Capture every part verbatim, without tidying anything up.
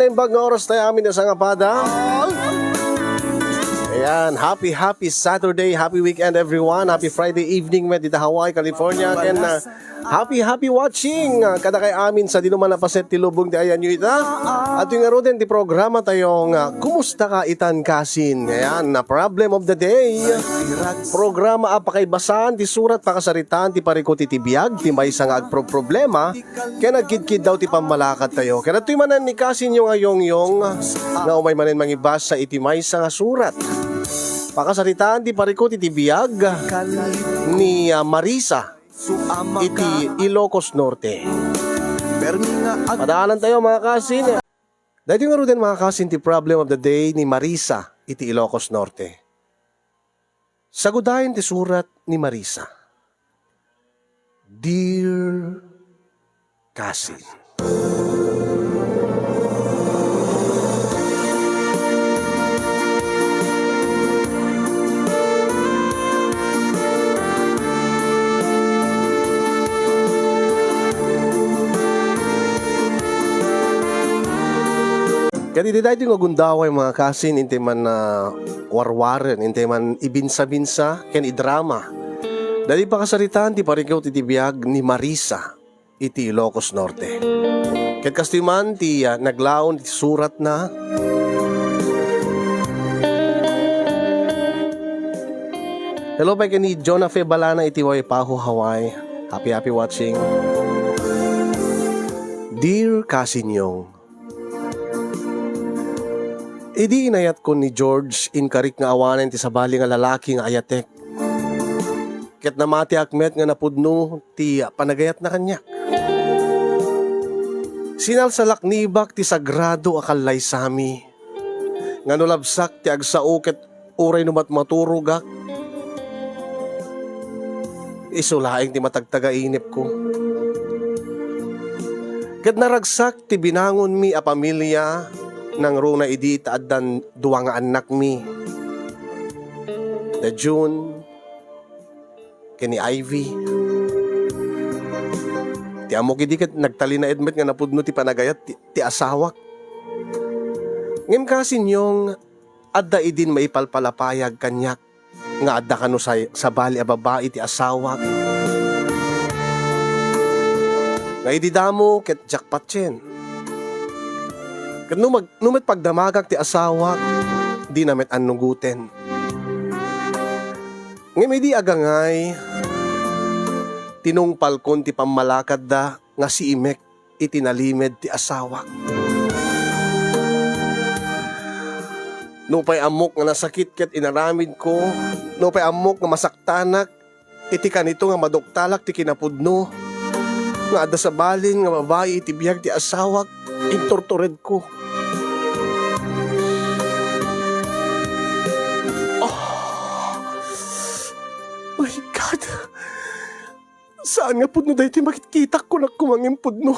Imbag nga oras tayo amin sa nga pada. Ayan, happy, happy Saturday, happy weekend, everyone. Happy Friday evening, met, dita Hawaii, California. Ken, ah, happy, happy watching, ah, kadakay amin sa dinuman a paset ti lubong ti ayanyo ita. At yung ngaruden ti programa tayo nga, Kumusta Ka Itan Kasin? Ayan, na problem of the day. Programa a pakaibasan ti surat, pakasaritaan ti parikut iti biag, ti maysa nga agproproblema, ken agkidkiddaw ti pammalakad tayo. Ken adtoy manen ni kasinyo nga Yongyong nga umay manen mangibasa iti maysa nga surat. Pakasaritaan ti parikut iti biag ni, ah, Marisa iti Ilocos Norte. Padaanan tayo, mga kasin. Daytoy ngaruden, mga kasin, ti problem of the day ni Marisa iti Ilocos Norte. Sagudayen ti surat ni Marisa. Dear Kasin. Ket iti daytoy nga gundaway, mga kasin, intay man, ah, warwaren, intay man ibinsa-binsa ken idrama. Daytoy pakasaritaan ti parikut iti biag ni Marisa iti Ilocos Norte. Ket kastoy man ti, ah, naglaon iti suratna. Hello pay ken ni Jonah Fe Balana iti Waipahu, Hawaii. Happy, happy watching. Dear Kasin Yong, idi inayatkon ni George, inkarik nga awanen ti sabali nga lalaki nga ayatek. Ket namatiak met nga napudno ti panagayatna kaniak. Sinalsalaknibak ti sagrado a kallaysami, nga no labsak ti agsao ket uray no matmaturogak, isu laeng ti matagtagainepko. Ket naragsak ti binangonmi a pamilia nangruna idi ta addan dua nga annakmi, da June ken ni Ivy. Ti ammok idi ket nagtalinaed met nga napudno ti panagayat ti, ti asawak. Ngem kasin Yong, adda idin maipalpalapayag kaniak nga adda kano say-, sabali a babai ti asawak. Nga idi damo ket jackpotyen. Ket no mag-, no met pagdamagak ti asawak, dina met annugoten. Ngem idi agangay, tinungpalkon ti pammalakadda nga siimek iti nalimed ti asawak. Nupay ammok nga nasakit ket inaramidko, nupay ammok nga masaktanak iti kanito nga maduktalak ti kinapudno, nga adda sabalin nga babai iti biag ti asawak, inturturedko. Oh, my God! Saan nga pudno daytoy makitkitak, kunak koma ngem pudno.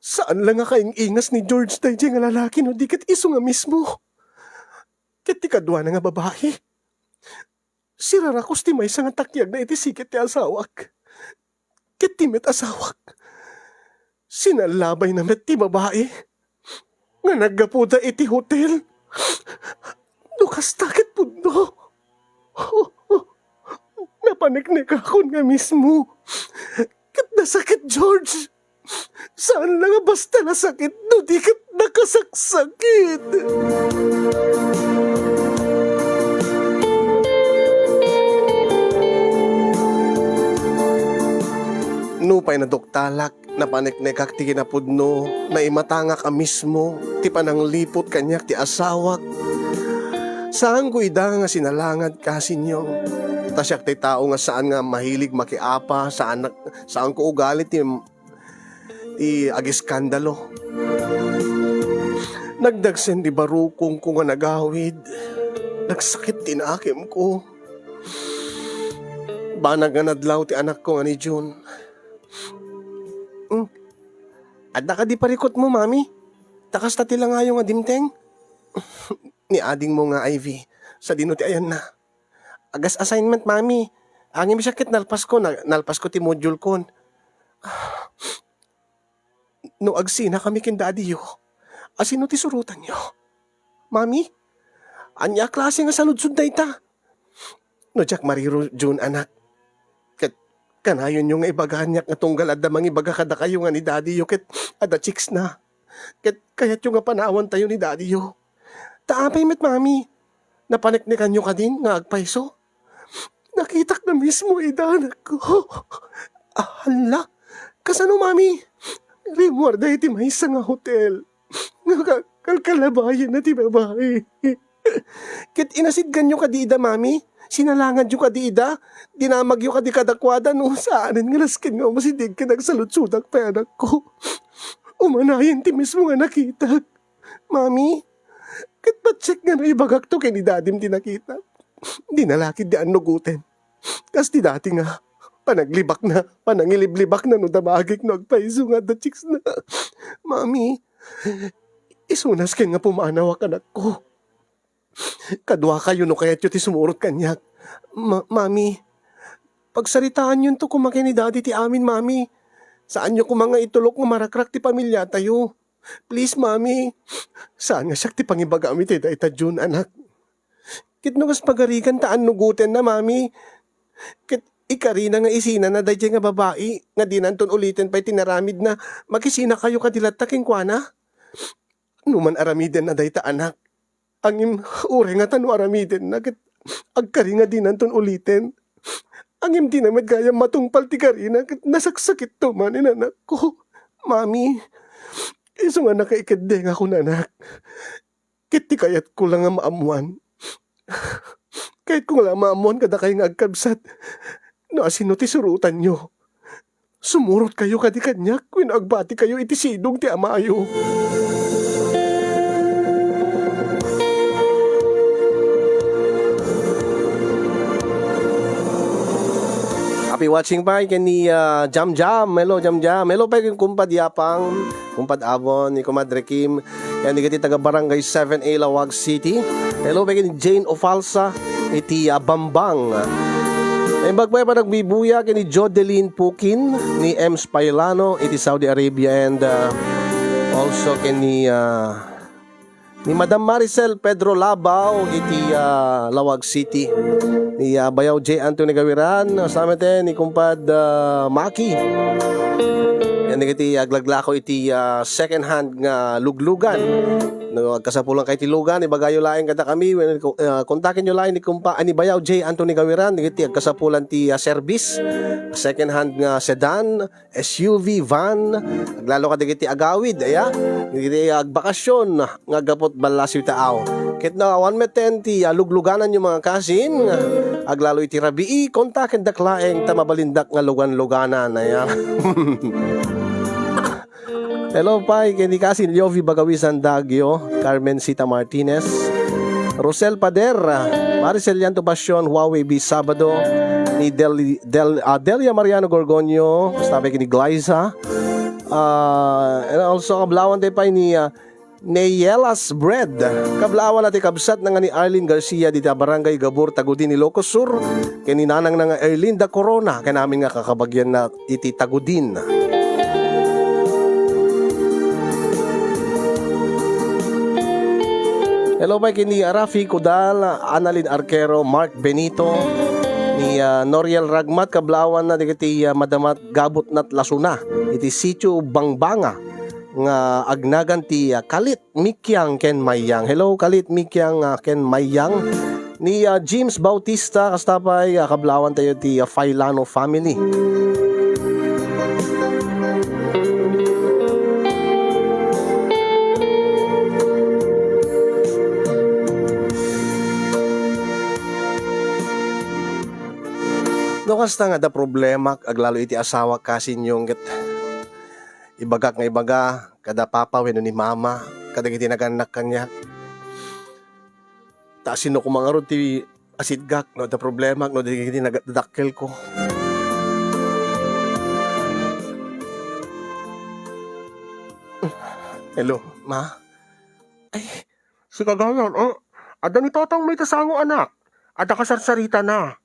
Saan la nga kaing-ingas ni George daydiay nga lalaki no di ket isu nga mismo. Ket ti kaduana nga babai, sirarakos ti maysa nga takyagna iti siket ti asawak. Ket ti met asawak, sinalabayna met ti babai nga naggapuda iti hotel. No kasta ket pudno, napaneknekakon nga mismo. Ket nasakit, George. Saan la nga basta nasakit no di ket nakasaksakit. Nupay naduktalak, napaneknekak ti kinapudno, naimatangak a mismo ti panangliput kaniak ti asawak. Saanko ida nga sinalangad, kasinyo. Ta siak ti tao nga saan nga mahilig makiapa, saan, saanko ugali ti, ti agiskandalo. Nagdagsen ti barukongko nga nagawid. Nagsakit ti nakemko. Banag nga nadlaw ti anakko nga ni June. Hmm. Adda kadi parikutmo, Mami? Ta kasta ti langayo nga dimteng? Ni adingmo nga Ivy, sadino ti ayanna? Agas assignment, Mami. Ngem siak ket nalpasko, na-, nalpasko ti module kon. No agsinakami ken daddy-yo, Asino ti surotanyo? Mami, ania a klase nga saludsod dayta? No diak mariro, Jun, anak, ket kanayonyo nga ibaga kaniak nga tunggal adda mangibaga kadakayo nga ni daddyyo ket adda chicksna. Ket kayatyo nga panawantayo ni daddyyo. Ta apay met, Mami? Napaneknekanyo kadin nga agpayso? Nakitak na mismo ida, anakko. Ah, hala. Kasano, Mami? Rimmuarda iti maysa nga hotel nga ka-, kalkalabayanna ti babai. Ket inasidganyo kadi ida, Mami? Sinalanganyo kadi ida? Dinamagyo kadi kadakuada no saanen nga nasken nga umasideg ken agsaludsodak pay, anakko? Umanayen ti mismo nga nakitak. Mami, ket patsek nga naibagakto ken ni dadim ti nakita. Dina la ketdi annugoten. Kas ti dati nga, panaglibakna, panangiliblibakna no damagek no agpayso nga adda chicksna. Mami, isu nasken nga pumanawak, anakko. Kaduakayo no kayatyo ti sumurot kaniak. Ma-, Mami, pagsaritaanyonto koma ken ni Daddy ti amin, Mami. Saanyo koma nga itulok nga marakrak ti pamiliatayo. Please, Mami. Saan nga siak ti pangibagam iti dayta, Jun, anak? Ket no kas pagarigan ta annugotenna, Mami. Ket ikarina nga isinana daydiay nga babai nga dinanton uliten pay ti naramidna, makisinakayo kadi latta kenkuana? No man aramidenna dayta, anak. Ngem uray ngata no aramidenna ket agkari nga dinanton uliten. Ngem dina met gayam matungpal ti karina ket nasaksakitto manen, anakko. Mami, isu nga nakaikeddengakon, anak. Ket ti kayatko la nga maammoan, kayatko la maammoan kadakay nga agkabsat no asino ti surotanyo. Sumurotkayo kadi kaniak wenno agbatikayo iti sidong ti amayo. Happy watching pay ken ni, ah, Jam Jam. Hello, Jam Jam. Hello pay ken Kumpad Yapang, Kumpad Avon, ni Kumadre Kim. Yan, dagiti taga Barangay seven A, Laoag City. Hello, pay ken Jane Ofalsa, iti, ah, Bambang. Naimbag pay a panagbibuya ken ni Jodeline Pukin, ni Ems Pailano, iti Saudi Arabia, and, ah, also ken ni, ah, ni Madam Maricel Pedro Labao, iti, ah, Laoag City. Ni, ah, Bayaw J. Anthony Gawiran, sa met, eh, ni Kumpad, ah, Maki. Yan, dagiti aglaglako iti, ah, second hand nga luglugan. No, agkasapulan kayo ti lugan, ibagayo laeng kadakami, wen-, ah, kontakenyo laeng ni Kumpa-, ah, ni Bayaw J. Anthony Gawiran, dagiti agkasapulan ti, ah, service, second hand nga sedan, S U V, van, aglalo kadagiti agawid, aya, dagiti agbakasyon nga aggapu ti ballasiw taaw. Ket no awan metten ti, ah, luglugananyo, mga kasin, aglalo iti rabii, kontakendak laeng ta mabalindak nga lugan-luganan, aya. Hello pay ken ni Kasin Liovi Bagawisan Dagio, Carmen Sita Martinez, Rosel Pader, Maricel Llanto Bastion, Huawei B Sabado, ni Del-, Del-, ah, Delia Mariano Gorgonio, kasta pay ken ni Glyza. Ah, and also, kablawan tayo pay ni, ah, Neyelas Bread. Kablawan na ti kabsat na nga ni Arlene Garcia dita Barangay Gabur, Tagudin, Ilocos Sur, ken ni nanang na nga Erlinda Corona, ken amin nga kakabagyan na iti Tagudin. Hello, pay ken ni Rafi Kudal, Annalyn Arquero, Mark Benito, ni, ah, Noriel Ragmat, kablawan na dagiti, ah, madamat gabut nat lasuna iti sitio Bangbanga nga agnagan ti, ah, Kalit Mikyang ken Mayang. Hello, Kalit Mikyang, ah, ken Mayang. Ni, ah, James Bautista, kasta pay, ah, kablawan tayo ti, ah, Failano family. No kasta nga da problema, aglalo iti asawa, kasin yung ket ibagak nga ibaga kada papa wenno ni mama kadagiti nagannak kaniak. Ta sino koma ngarud ti asitgak no adda problemak no dagiti nagadakkelko? Hello, ma? Ay, si Kagayan, eh, adda ni Totong may kasango, anak. Adda kasarsarita na.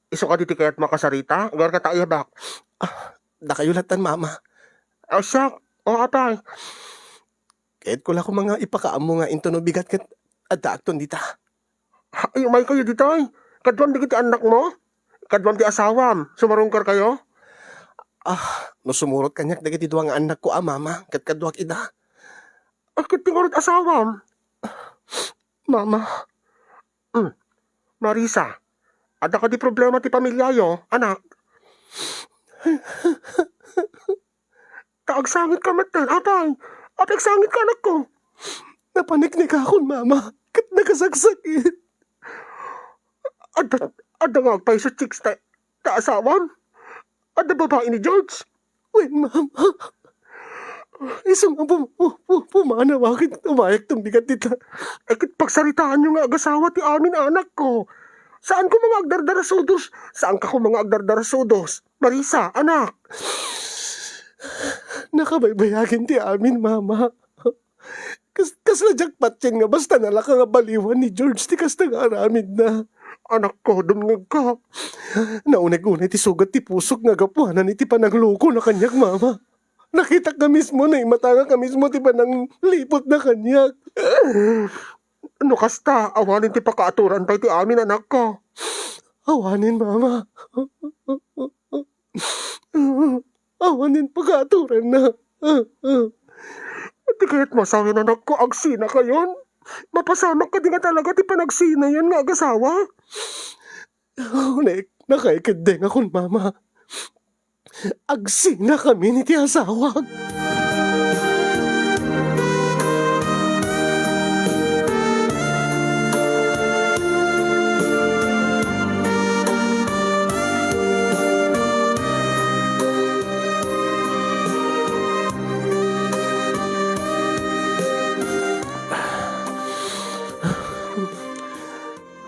Isu kadi ti kayat makasarita? Agar ka ta ayabak. Ah, dakayo latan, mama. Ah, siak. O, apay. Kayatko la koma nga ipakaammo nga intono bigat ket addaakton dita. Ay, umaykayo ditoy. Kaduam dagiti annakmo? Kaduam ti asawam. Sumarungkarkayo? Ah, no sumurot kaniak dagiti dua nga annakko a mama, ket kaduak ida. Ay, ket ti ngarud asawam? Mama. Hmm. Marisa, adda kadi problema ti pamiliayo, anak? Ta agsangitka metten, apay? Apay agsangitka, anakko? Napaniknikakon, mama, ket nakasaksakit. Adda, adda nga agpayso chicks ta, ta asawam? Adda babai ni George? Wen, mama. Isu nga pum-, pu-, pu-, pumanaw ket umayakton bigat dita. Ay, ket pagsaritaanyo nga agasawa ti amin, anakko. Saanko nga agdardarasudos. Saanka koma nga agdardarasudos. Marisa, anak. Nakabaybayagen ti amin, mama. Kas-, kasla diak patien nga basta nalaka nga baliwan ni George ti kasta nga aramidna. Anakko, dumngegka. Nauneg unay ti sugat ti pusok nga gapuanan iti pananglokona kaniak, mama. Nakitak nga mismo, naimatangak nga mismo ti panangliputna kaniak. No kasta, awanen ti pakaaturan pay ti amin, anakko. Awanen, mama. Awanen pakaaturanna. Di kayat masawen, anakko, agsinakayon? Mapasamak kadi nga talaga ti panagsinayan nga agasawa? Unek, nakaikeddengakon, mama. Agsinakamin iti asawak.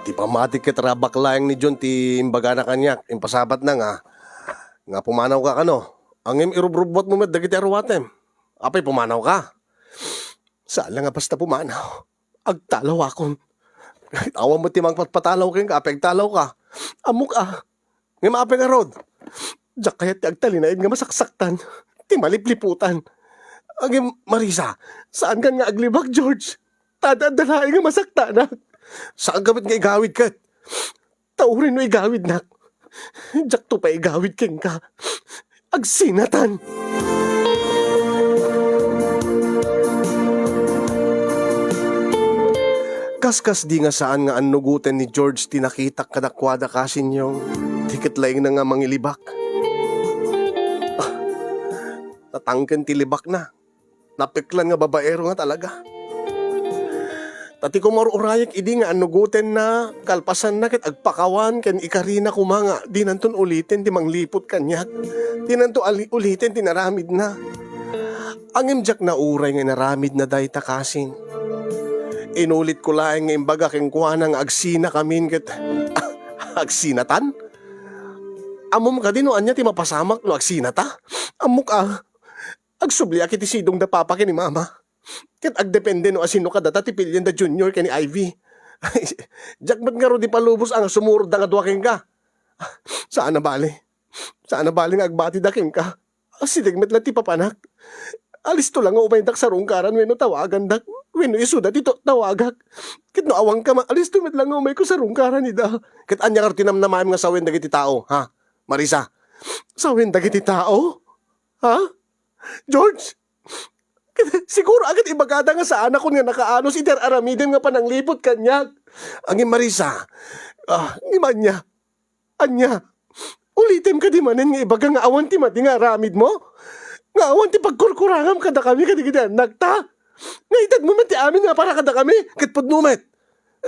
Ti pammatik ket rabak laeng ni John ti imbagana kaniak, impasabatna nga, nga pumanawka kano. Ngem irubrubbuatmo met dagiti aruatem. Apay, pumanawka? Saan la nga basta pumanaw. Agtalawakon. Awan met ti mangpatpatalaw kenka, apay agtalawka. Ammok a. Ngem apay ngarud? Diak kayat ti agtalinaed nga masaksaktan, ti malipliputan. Ngem, Marisa, saankan nga aglibak, George. Ta adda laeng nga masaktanak. Saanka met nga igawid ket. Ta uray no igawidnak, diakto pay igawid kenka. Agsinatan! Kaskasdi nga saan nga annugoten ni George ti nakitak kadakuada, kasinyong, ti ket laingna nga mangilibak. Ah, natangken ti libakna. Napeklan nga babaero nga talaga. Ta ti kumar-urayek idi nga annugotenna, kalpasanna ket agpakawan ken ikarina koma nga dinanton uliten ti mangliput kaniak. Dinanto ali-, uliten ti naramidna. Ngem diak nauray nga inaramidna dayta, kasin. Inulitko laeng nga imbaga kenkuana nga agsinakamin ket agsinatan? Ammom kadi no ania ti mapasamak no agsinata? Ammok a. Agsubliak iti sidong da papa ken ni mama. Ket agdepende no asino kadata ti pilien da Junior ken ni Ivy. Diak met ngarud ipalubos a nga sumurotda nga dua kenka. Saan a bali. Saan a bali nga agbatida kenka. Asideg met la ti papanak. Alisto la nga umaydak sarungkaran wenno tawagandak. Wenno isuda ti to-, tawagak. Ket no awanka ma-, alisto met la nga umayko sarungkaran ida. Ket ania ngarud ti namnamaem nga sawen dagiti tao, ha? Marisa? Sawen dagiti tao? Ha? George, siguro a ket ibagada nga saanakon nga nakaanus iti ar-aramidem nga panangliput kaniak. Ngem Marisa, ah, ngem ania? Ania? Ulitem kadi manen nga ibaga nga awan ti madi nga aramidmo? Nga awan ti pagkurkurangam kadakami kadagiti annakta? Nga itedmo met ti amin nga para kadakami ket pudno met?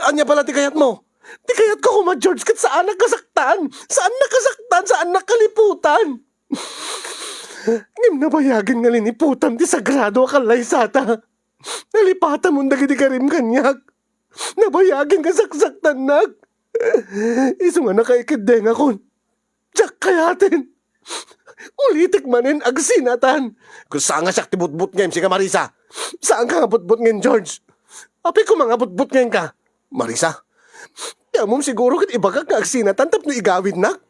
Ania pala ti kayatmo? Ti kayatko koma, George, ket saanak kasaktan! Saannak kasaktan! Saannak kaliputan! Ngem nabayagen nga liniputam ti sagrado a kallaysata. Nalipatamon dagiti garim kaniak. Nabayagen nga saksaktannak. Isu nga nakaikeddengakon. Diak kayaten. Ulitek manen, agsinatan. Ket saan nga siak ti butbutngem, sika Marisa? Saanka nga butbutngen, George? Apay koma nga butbutngenka? Marisa, ti ammom siguro ket ibagak nga agsinatan tapno igawidnak?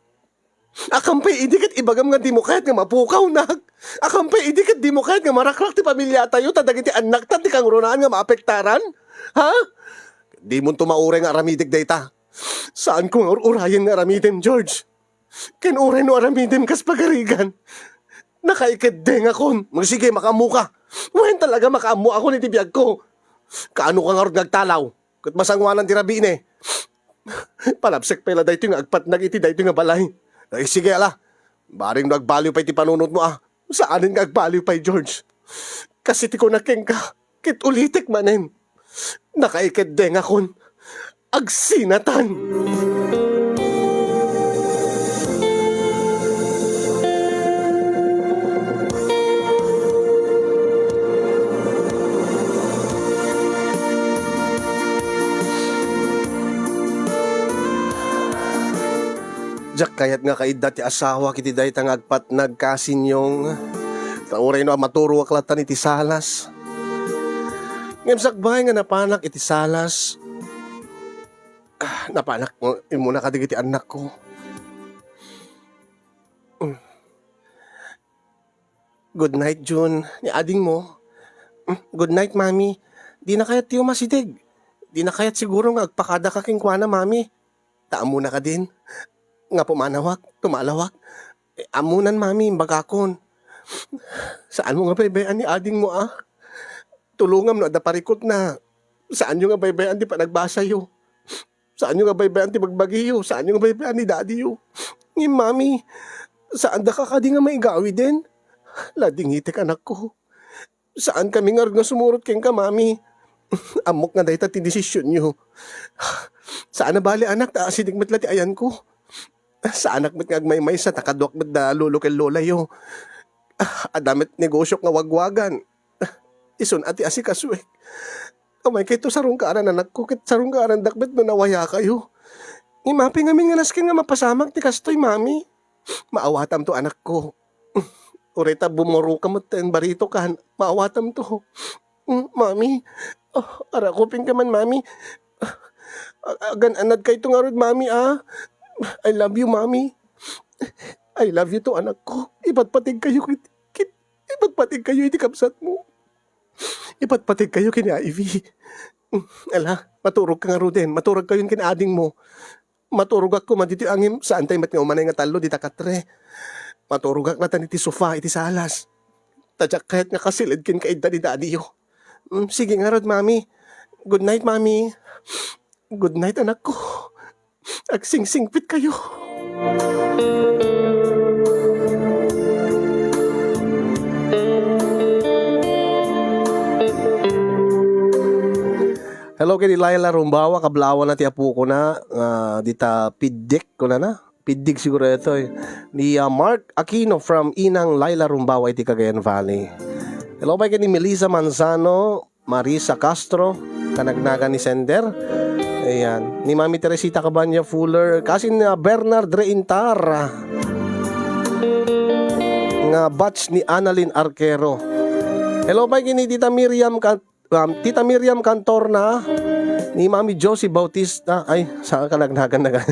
Akan pay idi ket ibagam nga dimo kayat nga mapukawnak? Akan pay idi ket dimo kayat nga marakrak ti pamiliatayo ta dagiti annakta ti kangrunaan nga maapektaran? Ha? Dimonto mauray nga aramidek dayta. Saanko nga ur-urayen nga aramidem, George. Ken uray no aramidem kas pagarigan, nakaikeddengakon. Magsige, makaammoka. Wen, talaga makaammoakon iti biagko. Kaanoka ngarud nga agtalaw? Ket masangoanan ti rabiine. Palabsek pay la daytoy nga agpatnag iti daytoy nga balay. Ay, sige, ala. Bareng no agbaliw pay ti panunotmo, a. Saanen nga agbaliw pay, George. Kas iti kunak kenka, ket ulitek manen. Nakaikeddengakon. Agsinatan. Diak kayat nga kaidda ti asawak iti dayta nga agpatnag, Kasinyong. Ta uray no a maturogak lattan iti salas. Ngem sakbay nga napanak iti salas, ah, napanak immuna kadagiti annakko. Mm. Good night, Jun. Ni adingmo. Mm, good night, Mami. Dina kayat ti umasideg. Dina kayat siguro nga agpakadaka kenkuana, Mami. Ta ammona kadin, nga pumanawak, tumalawak. Eh, ammonan, Mami, imbagakon. Saanmo nga baybay-an ni adingmo, a? Tulongam no adda parikutna. Saanyo nga baybay-an ti panagbasayo. Saanyo nga baybay-an ti bagbagiyo. Saanyo nga baybay-an ni Daddy-yo. Ngem, Mami, saandaka kadi nga maigawiden? Ladingitek, anakko. Saankami ngarud nga sumurot kenka, Mami. Ammok nga dayta ti desisionyo. Saan a bale, anak, ta asideg met la ti ayanko. Saanak met nga agmaymaysa ta kaduak met da lolo ken lolayo. Adda met negosiok nga wagwagan. Isun a ti asikasuek. Umaykayto sarungkaran, anakko, ket sarungkarandak met no nawayakayo. Ngem apay ngamin nga nasken nga mapasamak ti kastoy, Mami? Maawatamto, anakko. Uray ta bumurokam met ta imbaritokan, maawatamto. Mm, Mami. Ah, arakupenka man, Mami. Ah, agan-anadkayto ngarud, Mami, a. I love you, Mami. I love you too, anakko. Ipatpategkayo ket, ket, ipatpategkayo iti kabsatmo. Ipatpategkayo ken ni Ivy. Mm, ala, maturogka ngaruden. Maturogkayon ken adingmo. Maturogak koma ditoy a ngem saantay met nga umanay nga tallo dita katre. Maturogak latta iti sofa iti salas. Ta diak kayat nga kasiled ken kaidda ni Daddy-yo. Mm, sige ngarud, Mami. Good night, Mami. Good night, anakko. Agsingsingpetkayo. Hello ken ni Laila Rumbawa, kablawana ti apokona, ah, dita Piddik, kunana? Piddik siguro itoy. Ni, ah, Mark Aquino from Inang Laila Rumbawa iti Cagayan Valley. Hello pay ken ni Melissa Manzano, Marisa Castro, kanagnagan ni sender. Ayan. Ni Mami Teresita Cabaña Fuller, kasin ni, ah, Bernard Reintar. Nga batch ni Annalyn Arquero. Hello pay ken ni Tita Miriam Can-, um, Tita Miriam Cantorna, ni Mami Josie Bautista. Ay, sa kanagnagan na ka.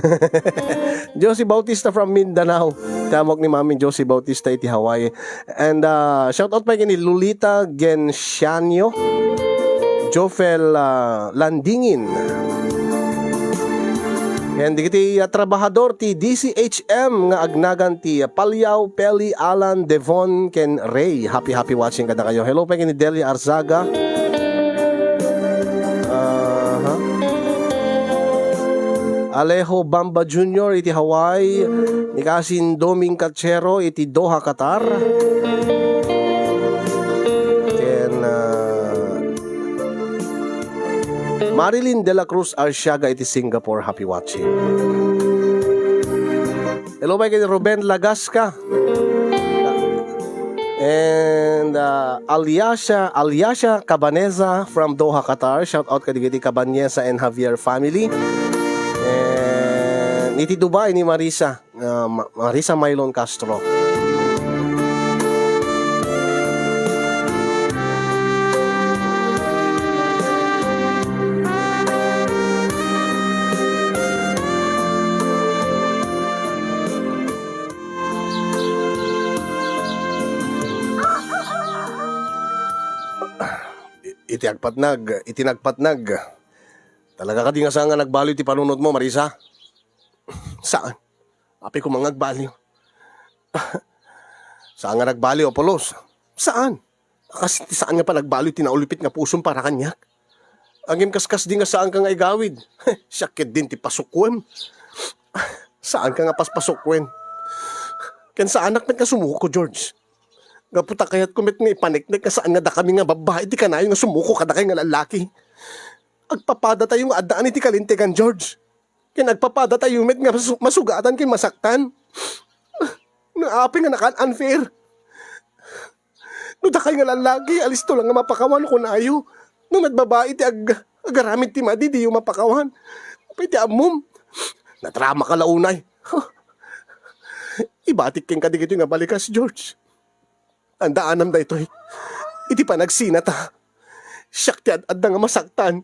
Josie Bautista from Mindanao. Ti ammok ni Mami Josie Bautista iti Hawaii. And, uh, shout out pay ken ni Lolita Genciano, Jofel, uh, Landingin. And dagiti, uh, trabahador ti D C H M nga agnagan ti Paliao, Peli, Alan, Devon, ken Ray. Happy, happy watching kadakayo. Hello pay ken ni Delia Arzaga. Aha. Alejo Bamba Junior iti Hawaii. Ni kasin Doming Cachero iti Doha, Qatar. Ken, ah, Marilyn de la Cruz Arsiaga iti Singapore, happy watching. Hello pay ken Ruben Lagasca. And, uh, Aliasia, Aliasia Cabaneza from Doha, Qatar. Shout out kadagiti Cabaneza and Javier family. And iti Dubai ni Marisa, uh, Ma-, Marisa Mylon Castro. Ti agpatnag, iti nagpatnag. Talaga kadi nga saan nga nagbaliw ti panunotmo, Marisa? Saan? Apay koma nga agbaliw. Saan nga nagbaliw, Apolos? Saan? Kas ti saan nga panagbaliw ti naulpit nga pusom para kaniak. Agimkaskas di nga saanka nga igawid. Siak ketdin ti pasukuem. Saanka nga paspasukuen. Ken saanak met nga sumuko, George. Gapu ta kayatko met nga ipaneknek nga saan nga dakami nga babbai ti kanayon nga sumuko kadakay nga lallaki. Agpapadatayo nga addaan iti kalintegan, George. Ken agpapadatayo met nga masu-, masugatan ken masaktan. Nga apay nga nakan-unfair. No dakay nga lallaki, alisto lang nga mapakawan, kunayo. No met babbai ti ag-, agaramid ti madi, diyo mapakawan. Apay ti ammom? Nadrama ka la unay. Ibatik kenka dagitoy nga balikas, George. Andaanam daytoy. Iti panagsinata. Siak ti ad-adda nga masaktan.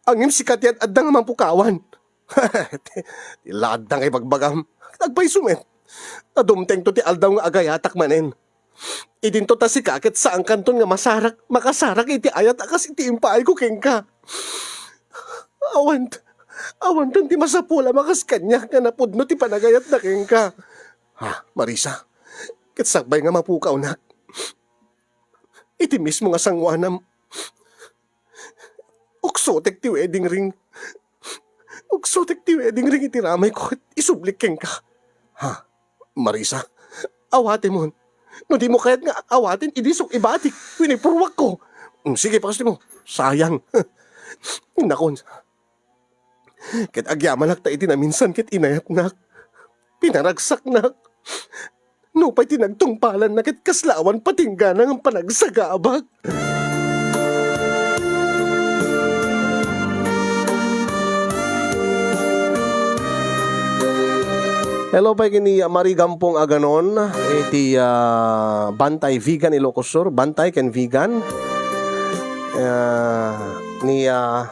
Ngem sika ti ad-adda nga mapukawan. Ti la adda nga ibagbagam. Agpayso met. Nadumtengto ti aldaw nga agayatak manen. Idinto ta sika ket saankanton nga masarak, makasarak iti ayat a kas iti impaayko kenka. Awan, awanton ti masapul a makas kaniak nga napudno ti panagayatna kenka. Ha, Marisa? Ket sakbay nga mapukawnak. Iti mismo nga sangoanam, uksotek ti wedding ring. Uksotek ti wedding ring iti ramayko ket isublik kenka. Ha? Marisa, awatemon. No dimo kayat nga awaten, idi isok ibatik wenno ipurruakko. Mm, sige, pakastimo. Sayang. Nakon. Ket agyamanak ta iti naminsan ket inayatnak. Pinaragsaknak. Nupay ti nagtungpalanna ket kasla awan patinggana nga panagsagabak. Hello pay ken ni Marie Gampong Aganon, iti, ah, Bantay Vigan, Ilocos Sur. Bantay ken Vigan. Ah, ni, ah,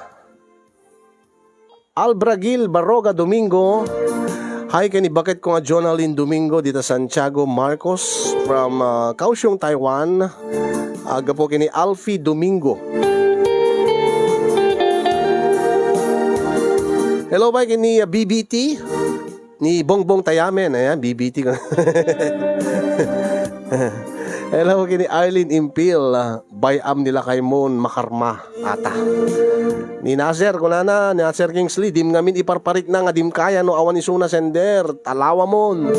Albragil Baroga Domingo. Hi ken ni baketko nga Jonalyn Domingo dita Santiago Marcos from, ah, Kaohsiung, Taiwan. Aggapu ken ni Alfie Domingo. Hello pay ken ni, ah, B B T. Ni Bongbong Tayamen, ayan, B B T ko. Hello, kini Arlene Impil, ah, bayam ni Lakaymon makarma, ata. Ni Nasir, kunana, ni Nasir Kingsley, dim ngamin iparparikna nga dim kaya no awan isuna sender, talawamon.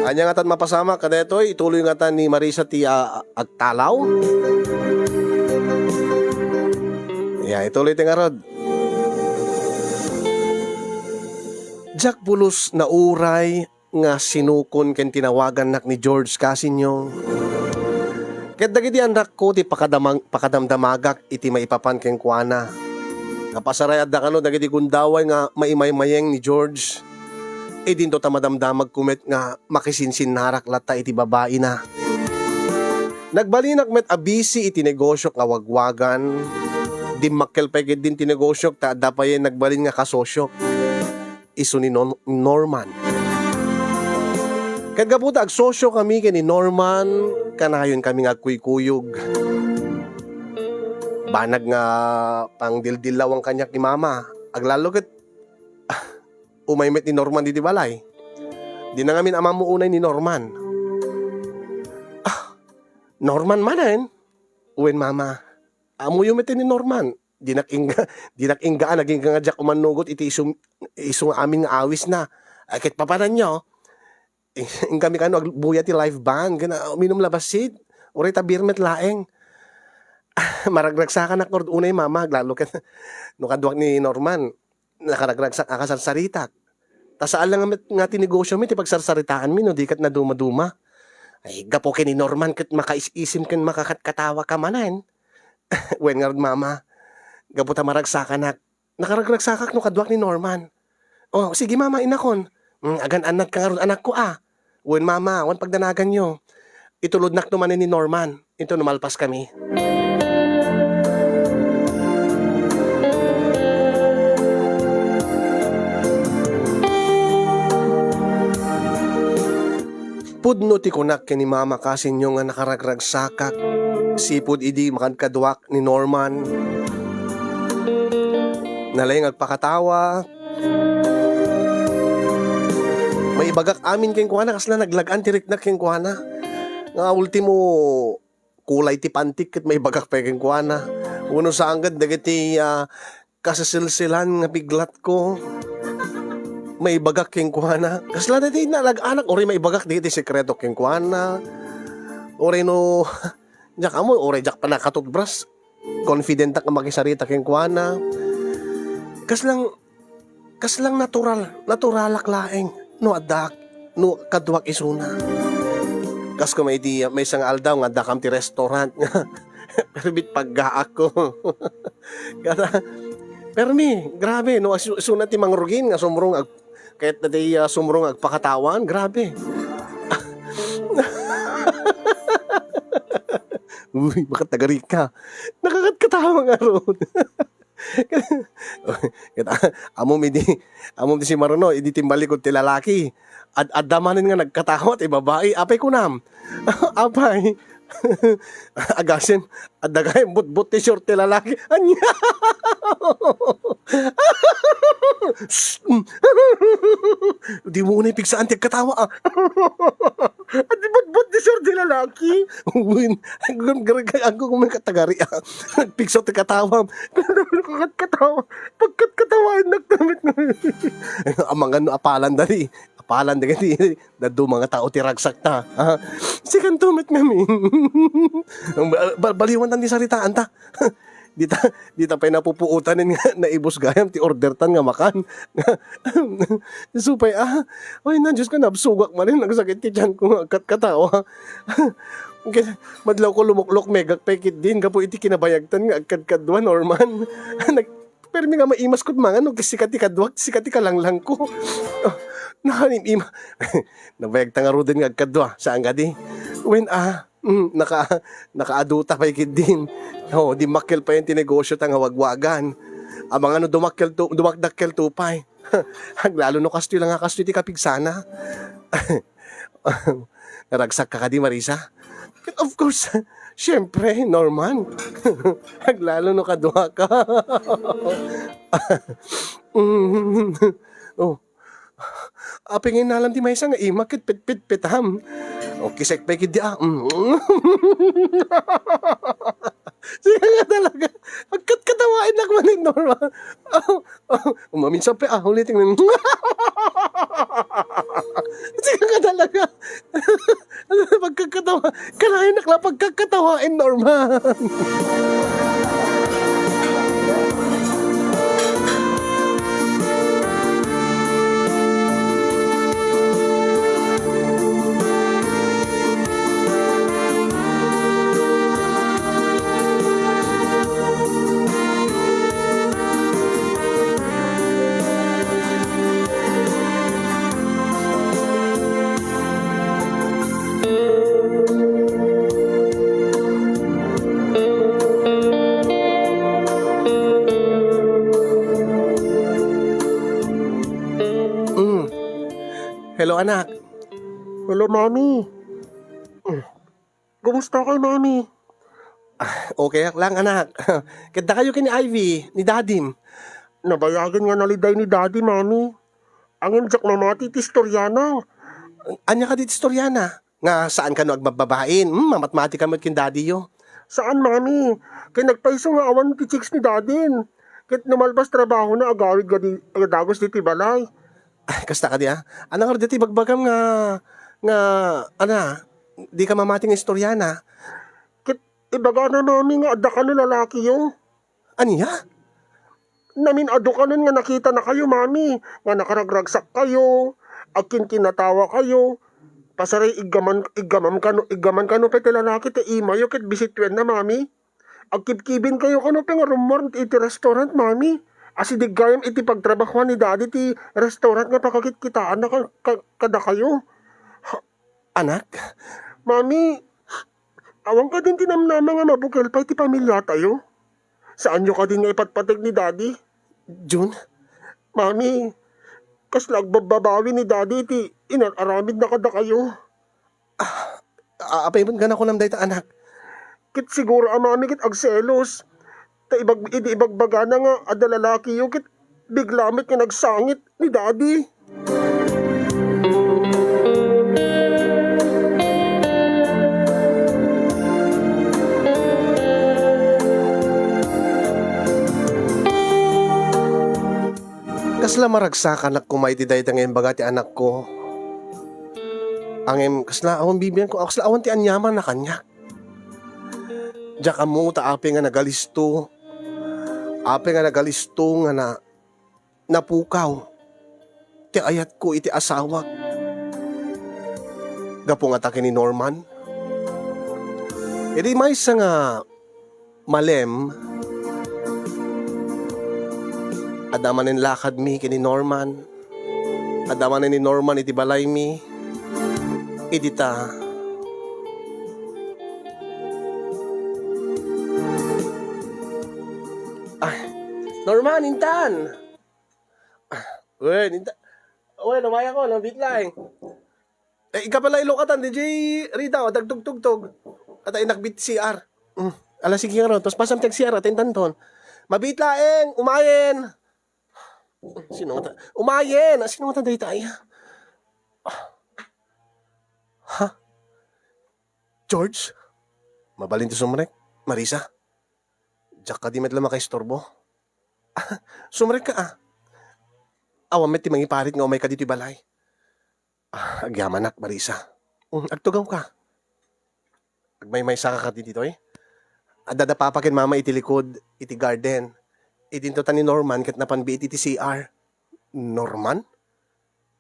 Ania ngatan mapasamak kadaytoy, ituloy ngatan ni Marisa ti, ah, agtalaw. Ya, ituloy ti ngarud. Diak pulos nauray nga sinukon ken tinawagannak ni George Casinyong. Ket dagiti annakko ti pakadamag-, pakadamdamagak iti maipapan kenkuana. Napasaray adda kano dagiti gundaway nga maimaymayeng ni George. Idinto ta madamdamagko met nga makisinsinnarak latta iti babaina. Nagbalinak met a busy iti negosiok nga wagwagan. Dimmakkel pay ketdin ti negosiok ta adda payen nagbalin nga kasosiok. Isu ni Non-, Norman. Ket gapu ta agsosiokami ken ni Norman, kanayonkami nga agkuykuyog. Banag nga pangdildillawan kaniak ni Mama. Aglalo ket, ah, umay met ni Norman didi balay. Dina ngamin ammo unay ni Norman. Ah, Norman manen? Wen, Mama. Ammoyo met ni Norman. Dinak ingga, dinak inggaan, agingga nga diak umannugot iti isu, isu nga amin nga awisna. Ay, ket papananyo, inkami kano agbuya ti live band, ken, ah, uminum la bassit. Uray ta beer met laeng. Maragragsakanak ngarud unay, Mama, aglalo ket no kaduak ni Norman. Nakaragragsak a kasarsaritak. Ta saan la nga met nga ti negosyomi ti pagsarsaritaanmi no di ket nadumaduma. Ay, gapu ken ni Norman ket makais-isim ken makakatkatawa ka manen. Wen ngarud, Mama, gapu ta maragsakanak, nakaragragsakak no kaduak ni Norman. Oh, sige, Mama, innakon. Mm, agan-annad ka ngarud, anakko, a. Wen, Mama, awan pagdanaganyo. Itulodnak no manen ni Norman. Inton no malpaskami. Pudno ti kunak ken ni Mama Casinyong nga nakaragragsakak. Sipud idi makankadduak ni Norman, nalaing agpakatawa. Maibagak amin kenkuana, kasla naglag-an ti riknak kenkuana. Nga ultimo, kulay ti pantik ket maibagak pay kenkuana. Wenno saan ket dagiti, ah, kaseselselan nga piglatko. Maibagak kenkuana. Kasla dagiti nalag-anak, uray maibagak dagiti sekreto kenkuana. Uray no, diak ammo, uray diak panakatutbras. Confidentak nga makisarita kenkuana. Kaslang, kaslang natural, naturalak laeng no addaak, no kadduak isuna. Kas kuma iti maysa nga aldaw nga addakam ti restaurant. Permi ti paggaakko. Kada, permi, grabe, no, isu-, isuna ti mangrugin nga sumrong ag-, ket ti, ah, sumrong agpakatawa, grabe. Uy, makatagarika. Nakakatkatawa ngarud. Ket, ammom idi, ammom ti simaruno, idi timballikod ti lalaki. Ad-, adda manen nga nagkatawa ti babai. Apay kunam? Apay? Agasem, adda gayam butbut ti short ti lalaki. Ania? Dimo unay pigsaan ti agkatawa, ah. Adi butbut ti short ti lalaki. Wen, aggo, aggo, aggo, may katagari, ah. Nagpigso ti katawam. Katawa. Pagkatkatawaennak damit nga. Amangan no apalan dali. Apalan dagiti dadduma nga tao ti ragsakta. Ah, sikanto met ngamin. Ba-, ba-, baliwan tan ti saritaanta. Dita, dita pay napupuotanen nga naibus gayam ti order tan nga makan. Supay, ah, ay na, Diyos ko, nabsugak manen, nagsakit ti tiyan ko nga agkatkatawa. Ket madlaw ko lumuklok, megak pay ketdin, gapu iti kinabayagtan nga agkadkaduan, Norman. Nag-, permi nga maimas kod mangan, no, sika ti kaduak, sika ti kalanglangko. Oh, nakanim-ima. Nabayagta ngaruden nga agkadua, saan kadi? Wen, ah, mm, naka-, nakaaduta pay ketdin. Oh, dimmakkel pay ti negosio ta nga wagwagan. Amangan no dumakkel to, dumakdakkel to pay. Aglalo no kastoy la nga kastoy ti kapigsana. Naragsakka kadi, Marisa? Of course, siempre, Norman. Aglalo no kaduaka. Mm. Oh. Apay nga inalam ti maysa nga imak ket pitpitpitam? O, kisek pay ketdi, ah. Mm. Sika nga talaga. Agkatkatawaennak manen, Norman. Oh, oh, umaminsan pay, ah, ulitin. Sika nga talaga. Pagkakatawa. Kanayon ak la pagkakatawaen, Norman. Mm. Hello, anak. Hello, Mami. Kumusta kay, Mami? Ah, okay lang, anak. Ket dakayo ken ni Ivy, ni Dadim? Nabayagen nga naliday ni Daddy, Mami. Ngem diak mamati ti istoriana. Ania kadi ti istoriana? Nga saan kano agbabbabain? Hmm, mamatmati kano met ken daddyyo. Saan, Mami. Ket nagpayso nga awan ti chicks ni Dadin. Ket no malpas trabahona, agawid nga di, agdagus ditoy balay. Ay, kasta kadi, ah? Ania ngarud ti ibagbagam nga, nga, ana, dika mamati nga istoriana? Ket ibagana, Mami, nga adda kano lalakiyo. Ania? Namin-adu kanon nga nakitanakayo, Mami, nga nakaragragsakkayo, agkinkinatawakayo. Pasareng iggaman, iggamam kano, iggaman kano pay ti lalaki ti imayo ket bisituenna, Mami. Agkibkibinkayo kano pay nga rummuar iti restaurant, Mami. Asideg gayam iti pagtrabahoan ni Daddy ti restaurant nga pakakitkitaanna ka-, ka-, kadakayo. Anak? Mami, awan kadin ti namnama nga mabukel pay ti pamiliatayo? Saanyo kadin nga ipatpateg ni Daddy? Jun? Mami, kasla agbabbabawi ni Daddy iti inar-aramidna kadakayo. Ah, a-, apay met nga nakunam dayta, anak? Ket siguro a mami ket agselos. Ta ibag-, idi ibagbagana nga adda lalakiyo, ket bigla met nga nagsangit ni Daddy. Kasla maragsakanak koma iti dayta nga imbaga ti anakko. Ngem kasla awan bibiangko, kasla awan ti aniamanna kaniak. Diak ammo ta apay nga nagalisto, apay nga nagalisto nga na-, napukaw ti ayatko iti asawak gapu ngata ken ni Norman. Idi maysa nga malem, adda manen lakadmi ken ni Norman. Adda manen ni Norman iti balaymi. Idi ta. Ay, Norman, intan! Wen, intan. Wen, umayakon, no, bitlaeng. Eh, ika pala ilokatan, D J Rita, o, dagtugtugtog. Ata inakbit C R. Mm. Ala, sige nga ron. Tapos pasam tag C R, ata intanton. Mabiit laeng, umayen. Sino nga ta-, umayen! Sino nga ta dayta, ay? Ha? George? Mabalin ti sumrek? Marisa? Diak kadi met la makaistorbo. Sumrek ka, ah. Awan met ti mangiparit nga umay ka ditoy balay. Ah, agyamanak, Marisa. Mm, agtugaw ka. Agmaymaysa ka kadi ditoy? Adda da papa ken mama iti likod, iti garden. Idinto ta ni Norman ket napan biit iti C R. Norman?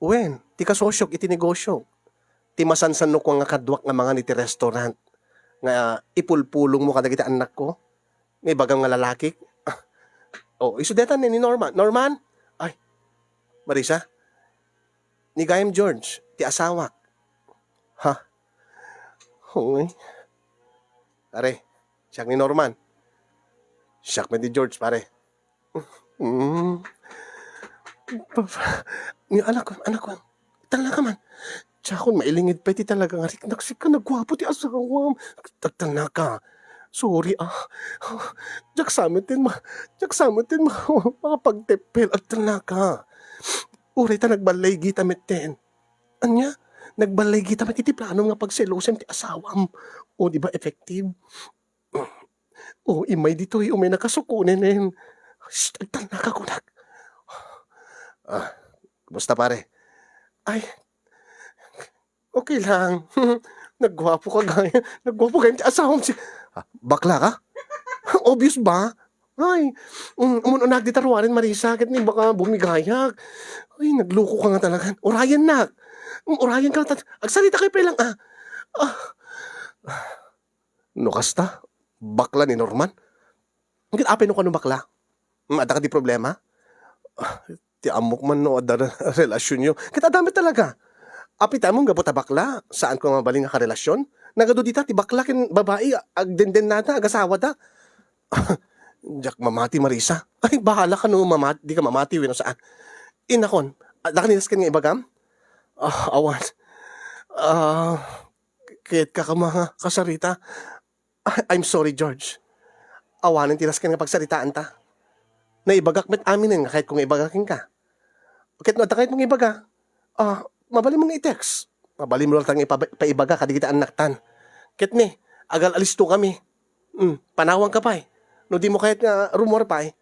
Wen, ti kasosiok iti negosio. Ti masansanok nga kaduak nga mangan iti restaurant nga ipulpulongmo kadagiti annakko. Nga ibagam nga lalakik. Oh, isu dayta ni, ni Norman. Norman? Ay, Marisa? Ni gayam George, ti asawak. Ha? Hoy. Pare, siak ni Norman. Siak met ni George, pare. Mm. Papa, ni anak ko, anak ko. Talna ka man. Diakon mailingid pay ti talaga nga riknak sika, nagguapo ti asawam. Agtalnaka. Sorry, ah. Diak sa met ti ma-, diak sa met ti ma-, makapagteppel. Agtalnaka. Uray ta nagballigita metten. Ania? Nagballigita met iti planom nga pagselosem ti asawam. O, di ba effective? O, immay ditoy, umay nakasukonenen. Shh, agtalnaka kunak. Ah, kumusta, pare? Ay, okay lang. Nagguapo ka gaya. Nagguapo gaya ti asawam si, ah, bakla ka? Obvious ba? Ay, um, umun-unak dita ruanen, Marisa, ket ni baka bumigayak. Ay, nagluko ka nga talaga. Urayen nak. Um, urayen ka ta-, agsarita kayo pa lang, ah. Ah. No kasta, bakla ni Norman. Ket apay no kano bakla? Hmm, adda kadi problema? Ah, ti ammok man no adda re-, relasyonyo. Ket adda met talaga. Apay ti ammom gapu ta bakla, saanko nga mabalin nga karelasyon? Nagadu dita ti bakla ken babai, agdendennada, agasawada. Diak mamati, Marisa. Ay, bahala ka no mamat-, di ka mamati wenno saan. Inakon, adda ka ni dasken nga ibagam? Ah, awan. Ah, kayat ka ka makasarita? Ah, I'm sorry, George. Awanen ti dasken nga pagsaritaanta. Naibagak met aminen nga kayatko nga ibaga kenka. Ket no adda kayatmo nga ibaga, ah, mabalinmo nga i-text. Mabalinmo latta nga ipa-, ipaibaga kadagiti annaktan. Ket ni, agal-alisto kami. Hmm, panawanka pay. No dimo kayat nga rumuar pay,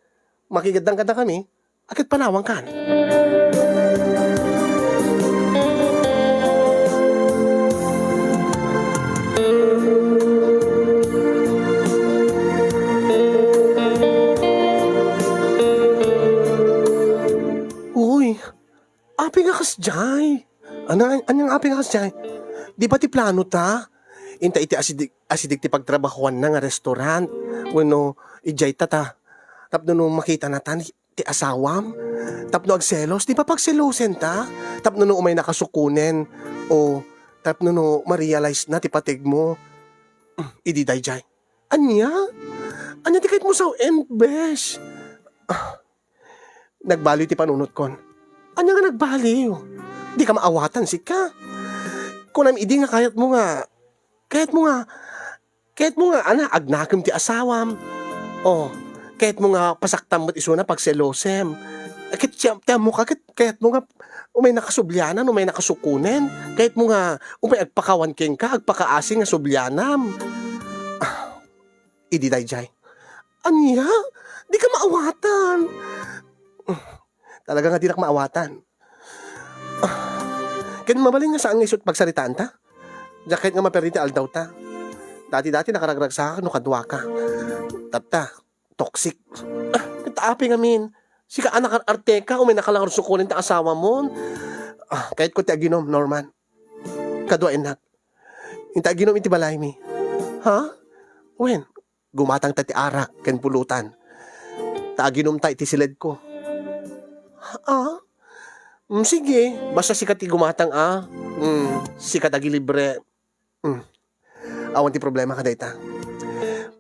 makigaddang kadakami, ket panawankan. Uy, apay nga kasdiay? Ana, ania nga apay nga kasdiay? Di ba ti plano ta? Inta iti asideg, asideg ti pagtrabahoanna nga restaurant wenno idiay ta ta. Tapno no makitana ta ni, ti asawam? Tapno agselos, di ba pagselosen ta? Tapno no umay nakasukonen o tapno no ma-realize na ti pategmo. Idi daydiay. Ania? Ania ti kayatmo sawen, besh? Ah, nagbaliw ti panunotkon. Ania nga nagbaliw? Di ka maawatan, sika. Kunam idi nga kayatmo nga, kayatmo nga, Kayatmo nga, ana, agnakem ti asawam. O, kayatmo nga pasaktam met isuna pagselosem. Ket siya, ti ammok a, ket kayatmo nga umay nakasublianan, umay nakasukonen. Kayatmo nga umay agpakawan kenka, agpakaasi nga sublianam. Ah, idi daydiay. Ania? Dika maawatan. Talaga nga dinak maawatan. Ah, ken mabalin nga saan nga isu ti pagsaritaanta? Diak kayat nga maperdi ti aldawta. Dati-dati nakaragragsakak no kaduaka. Tatta, toxic. Ah, ket apay ngamin? Sika a nakar-arteka, umay naka la ngarud sukonen ta asawamon. Ah, kayatko ti aginom, Norman. Kadua innak. Inta aginom iti balaymi. Ha? Wen, gumatangta ti arak ken pulutan. Ta aginumta iti siledko. Ah? Mm, sige, basta sika ti gumatang a. Mm, sika ti agilibre. Mm. Awan ti problema kadayta.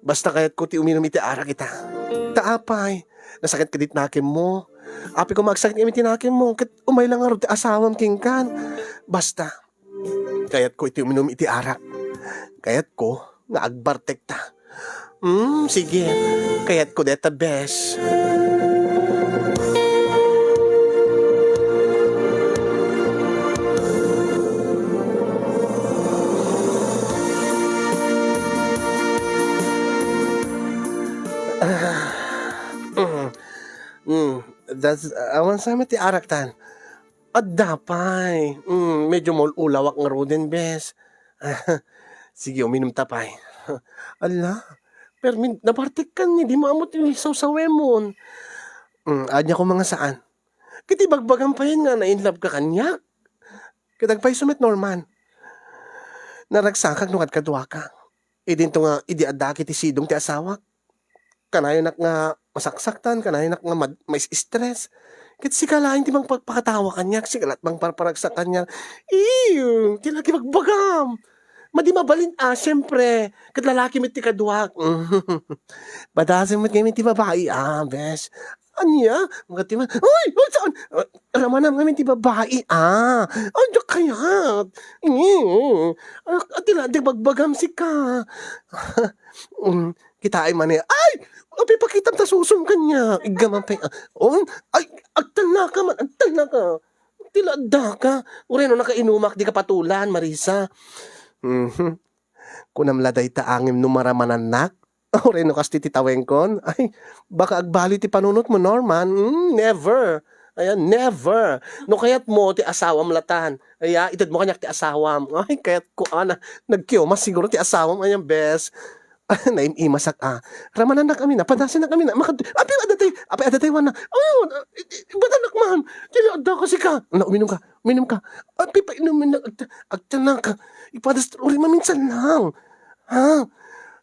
Basta kayatko ti uminum iti arak ita. Ta apay, nasakit kadi ti nakemmo. Apay koma agsakit ngamin ti nakemmo, ket umay la ngarud ti asawam kenkan. Basta, kayatko iti uminum iti arak. Kayatko nga agbartekta. Hmm, sige. Kayatko deta, bes. Ah, mm, mm, that's, awan sa met ti araktan. Adda pay. Mm, medyo maul-ulawak ngaruden, bes. Sige, uminumta pay. Ala, permi, nabartekkan ni, dimo ammo ti sawsawemon. Mm, ania koma nga saan? Ket ibagbagam payen nga na-in love ka kaniak. Ket agpayso met, Norman. Naragsakak no kadkaduaka. Idinto nga idi adda ket ti sidong ti asawak. Kanayonak nga masaksaktan, kanayonak nga mad-, mais-stress. Ket sika laeng ti mangpagpakatawa kaniak, sika laeng mangparparagsak kaniak. Ew, ti laki bagbagam. Madi mabalin, ah, siyempre. Ket lalaki met ti kaduak. Padasem met ngamin ti babai, ah, bes. Ania? Magati man. Uy! Uy, saan? Ah, ramanam ngamin ti babai, ah. Ay, diak kayat. Mm. Ah, ti la, di bagbagam sika. Mm. Kitaem man, eh. Ay! Apay pakitam ta susum kaniak. Iggaman pay. Ah, on? Ay, agtalnaka man, agtalnaka. Ti la addaka. Uray no nakainumak, dika patulan, Marisa. Mhm. Kunam la dayta ngem no maramanannak? Uray no kasta ti tawengkon? Ay, baka agbaliw ti panunotmo, Norman. Mm, never. Ayan, never. No kayatmo ti asawam latan. Aya, itedmo kaniak ti asawam. Ay, kayatko, ana. Nagkiomas siguro ti asawam. Ayan, bes. Naim-imasak, ah. Ramanannak amin, ah. Padasennak amin, ah. Makad-, apay adda tay, apay adda tay wana. Ay, i-, i-, ibatanak man. Ti la addaka sika. Na, uminum ka. Uminum ka. Apay painumennak, agta-, agtanaka. Ipadas, uray maminsan lang. Ha?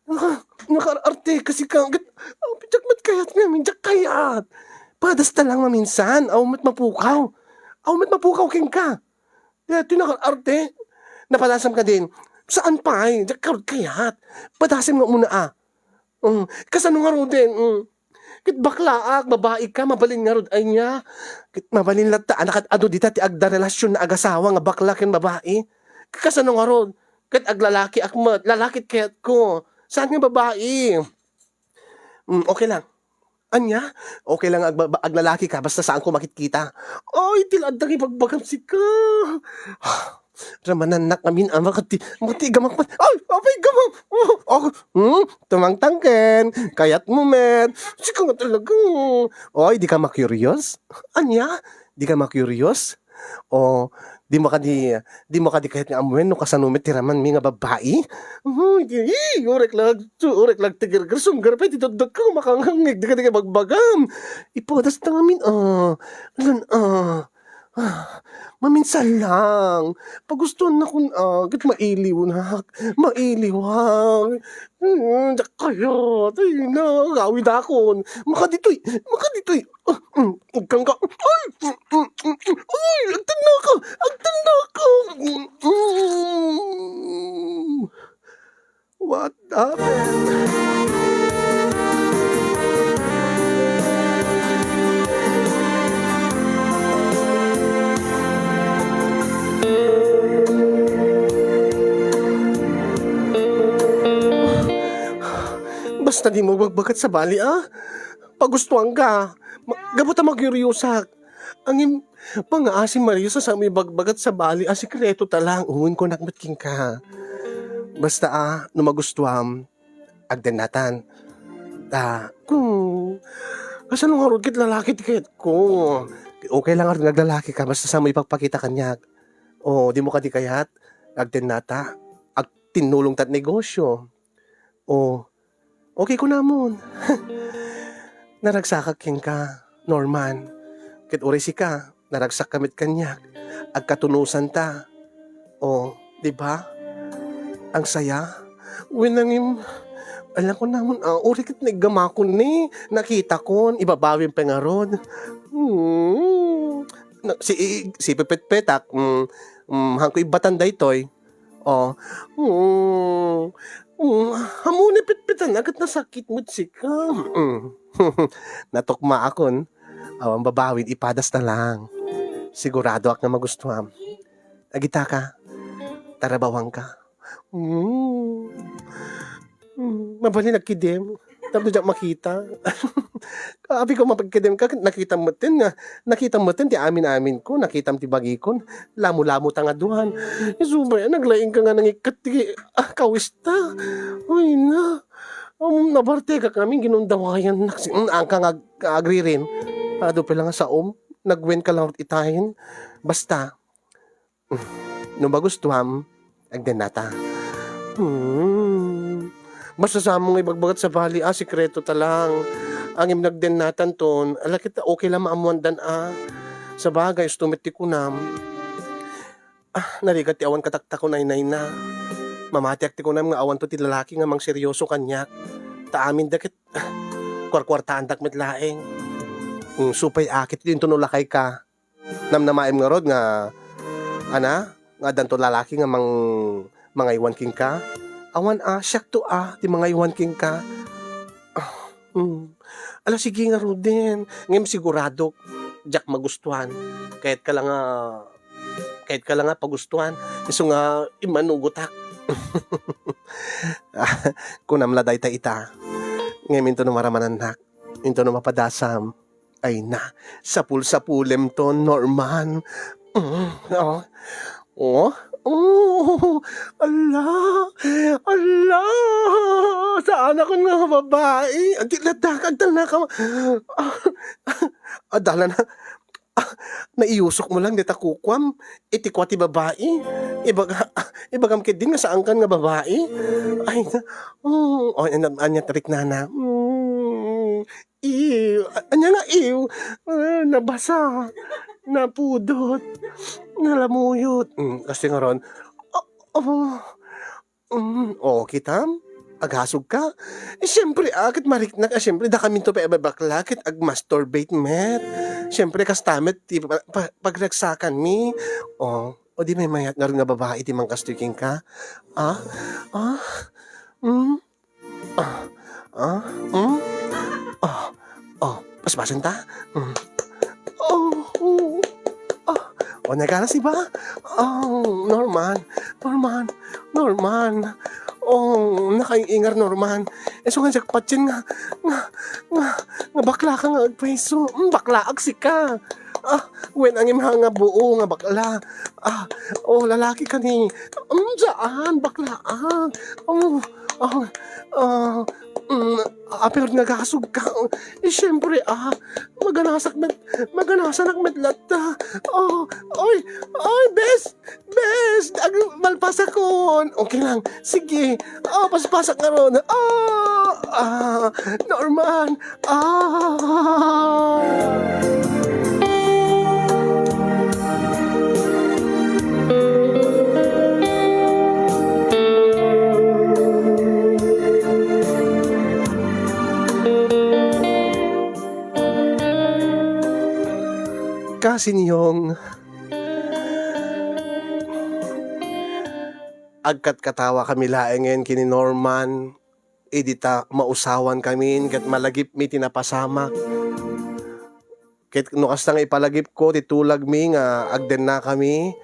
Naka-, nakaarte ka sika. Ket, apay diak met kayat ngamin, diak kayat. Padasta lang maminsan. Aw met mapukaw. Aw met mapukaw kenka. Daytoy nakaarte. Napadasam kadin. Saan pay? Diak ngarud kayat. Padasem nga umuna, ah. Mm. Kasano ngaruden? Mm. Ket baklaak, babaika, mabalin ngarud aya. Ket mabalin latta a nakad-adu dita ti agda relasyon nga agasawa nga bakla ken babai. Ket kasano ngarud? Ket aglalakiak met, lalaki ti kayatko. Saan nga babai? Mm, okay lang. Ania? Okay lang nga agbaba-, aglalaki ka, basta saanko makitkita. Ay, ti la adda nga ibagbagam sika. Ramanannak amin, ah, makati-, makatigamak man. Ay, apay gamam! Oh, oh, hmm? Tumangtangken. Kayatmo met. Sika nga talaga. Oy, dika ma-curious? Ania? Dika ma-curious? O, dimo kadi, dimo kadi kayat nga ammoen no kasano met ti ramanmi nga babbai? Uy, di, ih, urek lag-, urek lagtigerger, sunggar pay ti dotdotko, makangngeg, dika, dika bagbagam. Ipadas ta ngamin, ah. Alan, ah. Ah, maminsan lang. Pagustuhan na kun, ah, ket mailiwak. Mailiwak. Hmm, diak kayat. Ay, na, agawidakon. Makaditoy, makaditoy. Ah, mm, agkangka. Ay, mm, mm, mm, mm. Ay, agtannaka. Agtannaka. Mm, mm. What happened? Basta dimo ibagbagak sabali, a? Pagustuanka. Ma-, gapu ta magyuryosak. Ngem, pangngaasi, Maria, sasaanmo ibagbagak sabali a sekreto ta lang. Wen, kunak met kenka. Basta, a, no magustuam, agdennatan. Ta, hmm, kasano ngarud ket lalaki ti kayatko? Okay lang ngarud nga aglalakika, basta saanmo ipakpakita kaniak. O, dimo kadi kayat? Agdennata. Agtinnulongta ti negosio. O, okay kunamon. Naragsakak kenka, Norman. Ket uray sika, naragsakka met kaniak. Agkatunusanta. O, di ba? Agsaya. Wen, ngem, ala kunamon, a, uray ket naiggamakon ni, nakitakon, ibabawim pay ngarud. Hmm. Na, si, si pepetpetak, mm, mm, haanko ibbatan daytoy. O. Mm. Mm. Ammom ni petpetana ket nasakit met sika. Mm. Natukmaakon. Awan babawin, ipadasta lang. Siguradoak nga magustuam. Agitaka, tarabawanka. Mm. Mm. Mabalin agkidem. Tapno diak makita. Apay ko mapagkidem ka, nakitam metten nga, nakitam metten ti amin-aminko, nakitam ti bagikon, lamulamo ta nga duan. Isu pay, naglaingka nga nangikkat ti, a, kawista. Ay na. Um, nabartekak ngamin, ginundawayannak. Si, mm, angka nga ag-, agririm. Adu pay la nga saom, nagwenka lang itayen. Basta, no magustuam, agdennata. Hmm. Basta saanmo nga ibagbagat sabali, a, sekreto ta lang. Ngem nagdennatanton, ala ket okay la maammoandan, a. Sabagay, isu met ti kunam. A, narigat ti awan kataktakon, ay nay na. Mamatiak ti kunam nga awanto ti lalaki nga mangseryoso kaniak. Ta aminda ket, a, kuarkuartaandak met laeng. Hmm, isu pay, a, ket intono lakayka. Namnamaem ngarud nga, ana, nga addanto lalaki nga mang-, mangaywan kenka? Awan a, siakto a ti mangaywan kenka. A, hmm. Ala, sige ngaruden. Ngem siguradok, diak magustuan. Kayatka la nga, kayatka la nga pagustuan. Isu nga immanugotak. Kunam la dayta ita. Ngem intono maramanannak, intono mapadasam. Ay na, sapul-sapulemto, Norman. Mm, o. O, o, ala, ala, saanakon nga babai. Adi, ladak, agtalnaka. Adala na. A, naiyusokmo lang dita kukuam. Iti kua ti babai. Ibaga-, ibagam ketdin nga saankan nga babai. Ay, na, mm, o, anya, anya ti riknana. Mm. Ew, a-, ania nga ew? A, nabasa, napudot, nalamuyot. Mm, kastoy ngarud. O, o. Mm, o, kitam? Agasogka? E, siempre, a, ket mariknak, a, siempre, dakaminto pay a babakla, ket ag-masturbate met. Siempre, kasta met ti pa-, pa-, pagragsakanmi. O, o di maymayat ngarud nga babai ti mangkastoy kenka? A? A? Mm? A, a, hmm? A, o, paspasenta? Hmm. O, o, a, o, nagana si ba? O, Norman, Norman, Norman. O, nakaingar, Norman. Isu nga jackpot yan nga, nga, nga, nga baklaka nga agpayso. Hmm, baklaak sika. A, wen, angem ha nga buo nga bakla. A, o, lalaki kani. Mm, saan, baklaak. O, a, a, mm, a, pero nagasogka. E, siempre, a, maganasak met, maganasanak met latta. O, oy, oy, bes, bes, ag-, malpasakon. Okay lang, sige. O, paspasak ngarud. O, a, Norman, Ah! Kasinyong, agkatkatawa kami laengen ken ni Norman. Idi ta mausawan kamin ket malagipmi ti napasamak. Ket no kasta nga ipalagipko ti tulagmi nga agdennakami,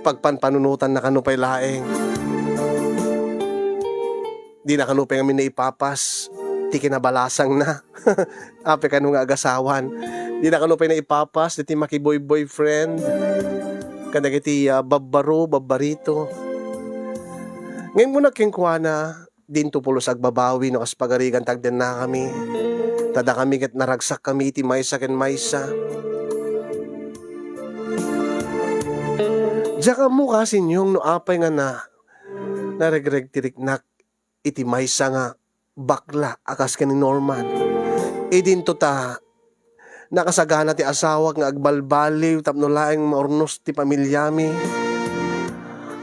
pagpanpanunotannaka nupay laeng. Dina kano pay ngamin naipapas ti kinabalasangna. Apay kano nga agasawan. Dina kano pay naipapas dagiti makiboy-boyfriend kadagiti, ah, babbaro, babbarito. Ngem kuna kenkuana, dinto pulos agbabawi no kas pagarigan ta agdennakami. Ta dakami ket naragsakkami iti maysa ken maysa. Diak ammo, kasinyong, no apay nga na, naregreg ti riknak iti maysa nga bakla a kas ken ni Norman. Idinto ta nakasagana ti asawak nga agbalbaliw tapno laeng maurnos ti pamiliami.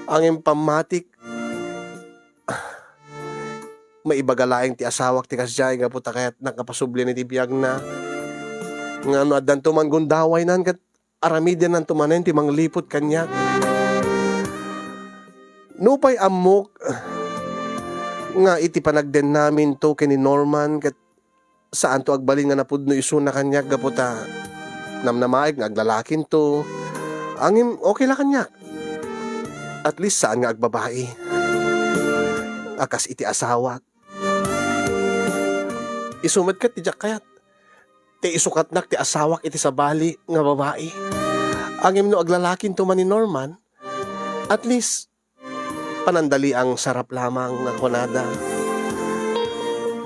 Ngem pammatik, maibaga laeng ti asawak ti kasdiay gapu ta kayatnak nga pasublian iti biagna. Nga no addanto man gundawaynan ket aramidennanto manen ti mangliput kaniak. Nupay ammok nga iti panagdennaminto ken ni Norman ket saanto agbalin nga napudno isuna kaniak gapu ta namnamaek nga aglalakinto. Ngem okay la kaniak. At least saan nga agbabai a kas iti asawak. Isu met ket ti diak kayat. Ti isukatnak ti asawak iti sabali nga babai. Ngem no aglalakinto man ni Norman, at least, panandaliang sarap lamang nga kunada.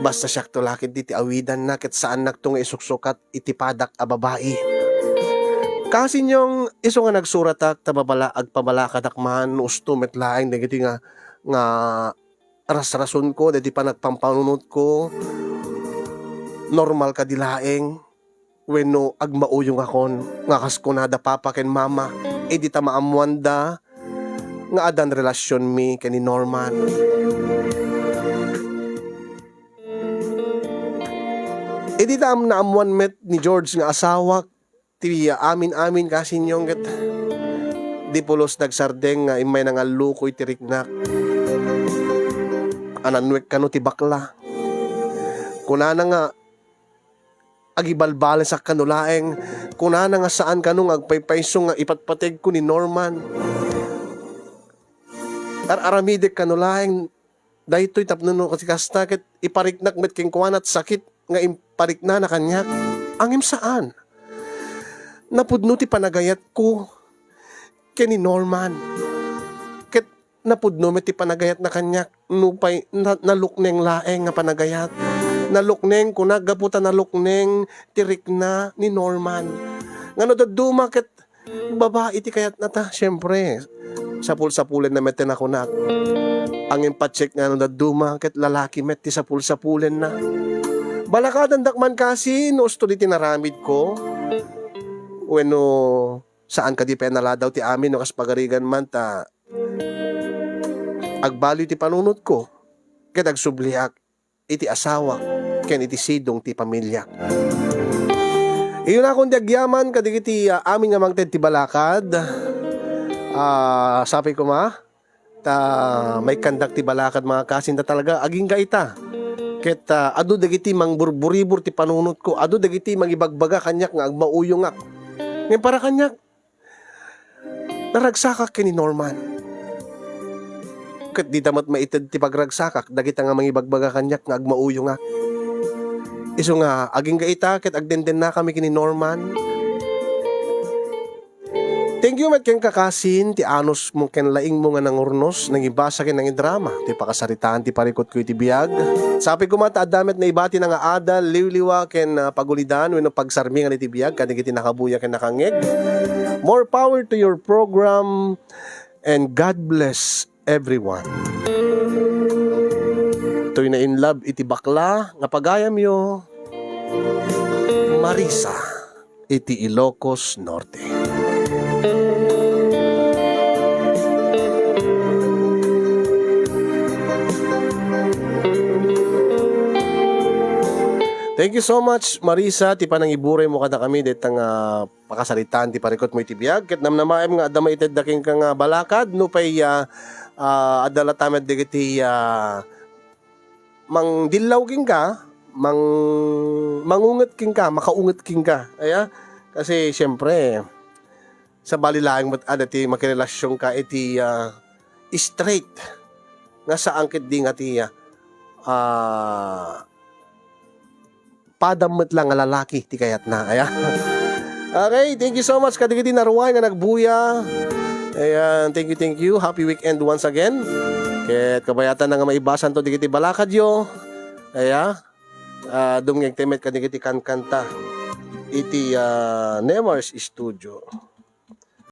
Basta siakto la ketdi ti awidanna ket saannakto nga isuksukat iti padak a babai. Kasinyong, isu nga nagsuratak ta babala-, agpabalakadak man no usto met laeng dagiti nga, nga rasrasonko, dagiti panagpampanunotko, normal kadi laeng wenno agmauyongakon nga kas kunada papa ken mama, idi ta maammoanda nga addan relasionmi ken ni Norman. Idi ta am-, naammoan met ni George nga asawak, ti amin-amin kasinyong ket di pulos nagsardeng nga immay nangalluko iti riknak. Ananwek kano ti bakla. Kunana nga agibalbalesak kano laeng. Kunana nga saan kano nga agpaypayso nga ipatpategko ni Norman. Ar-aramidek kano laeng daytoy tapno no ti kasta ket ipariknak met kenkuana ti sakit nga impariknana kaniak. Ngem saan. Napudno ti panagayatko ken ni Norman. Ket napudno met ti panagayatna kaniak nupay na-, nalukneng laeng nga panagayat. Nalukneng, kunak, gapu ta nalukneng ti rikna ni Norman. Nga no dadduma ket babai ti kayatna ta, siempre, sapul-sapulenna met ti nakunak. Ngem patsek nga no dadduma ket lalaki met ti sapul-sapulenna. Balakadandak man kasi no usto diti naramidko. Wenno, saan kadi pay a naladaw ti amin no kas pagarigan man ta agbaliw ti panunotko ket agsubliak iti asawak ken iti sidong ti pamiliak. Iyunakon ti agyaman kadagiti, ah, amin nga mangted ti balakad. Ah, sapay koma, ta maikkandak ti balakad, mga kasin, ta talaga agingga ita. Ket, ah, adu dagiti mangburburibur ti panunotko, adu dagiti mangibagbaga kaniak nga agmauyongak. Ngem para kaniak, naragsakak ken ni Norman. Ket dita met maited ti pagragsakak dagita nga mangibagbaga kaniak nga agmauyongak. Isu nga, agingga ita ket agdendennakami ken ni Norman. Thank you met ken kakasin ti anusmo ken laingmo nga nangurnos, nangibasa ken nangidrama ti pakasaritaan ti parikutko iti biag. Sapay koma ta adda met naibati nga adal, liwliwa ken, ah, pagulidan wenno pagsarmingan iti biag kadagiti nakabuya ken nakangngeg. More power to your program and God bless everyone. Toy na in love iti bakla nga pagayamyo, Marisa, iti Ilocos Norte. Thank you so much, Marisa, ti panangiburaymo kadakami dayta nga pakasaritaan ti parikutmo iti biag, ket namnamaem nga adda maitedda kenka nga balakad, nupay, ah, ah, adda latta met dagiti, ah, mangdillaw kenka, mang-, mangunget kenka, makaunget kenka. Aya? Kasi, siyempre, sabali laeng met adda ti makirelasionka iti, ah, straight nga saan ketdi nga ti, ah, ah, padam met lang nga lalaki ti kayatna. Aya. Okay, thank you so much kadagiti naruay nga nagbuya. Ayan, thank you, thank you. Happy weekend once again. Ket kabayatanna nga maibasanto dagiti balakadyo. Aya. Ah, dumngegtayo met kadagiti kankanta iti, ah, Nemar's Studio.